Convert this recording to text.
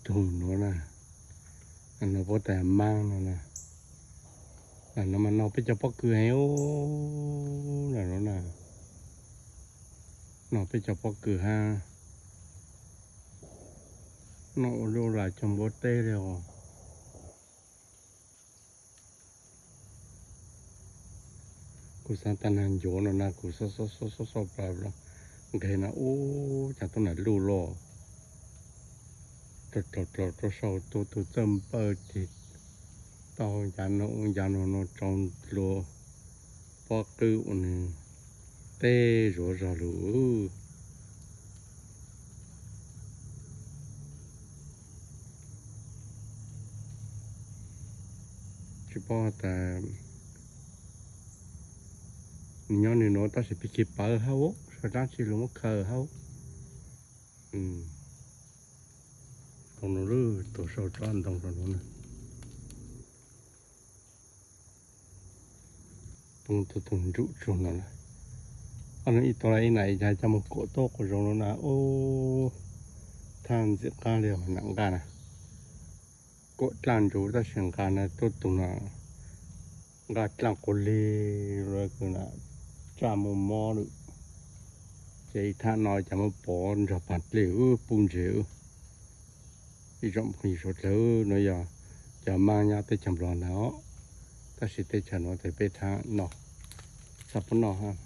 tug nuav na, no puab tas maab no na, no mas noj peb cov pob kws heev ub, no na, noj peb cov pob kws hab, noj ua luaj lam cov npua teb li os. Kuv xaav tas nag ncuav no na, kuv xob xob xob plaws nqeg na ub, caag tuab nam luj loj, rau rau rau rau saum tuab tug txawj npawj ces tau ncav no ub ncav no no tsau dlua pob kws ua nwg teb zuav zog lug. Tsis paub tas nws nyob nws nuav tab sis pig kig pawv hab, sawv dlaab tsi lug muab khaws hab. Tau no lub tuav saum tsob ntoo rau nuav na. Poob tug tug nruj tsuag no na. Ob nub ib tog lawm ib nam ib cas coj moog kuam tuab quas zoov no na ub, thaj ntxim qab li nam nqaj na. Kuam dlaaj ntsuv tab sis nqaj na tuab tug no nqaj dlaaj quas lig, tsaj muaj mob lawm. Ces ib thaj no cas muab pov nrog paag dlej ub pub ntseg ub. Ib tsoom phooj ywg suav dlawg, nuav yog cov maab nyob teb chaws Nplog ntag, tab sis teb chaws nuav tes peb thaam noj, txhaj puab noj hab.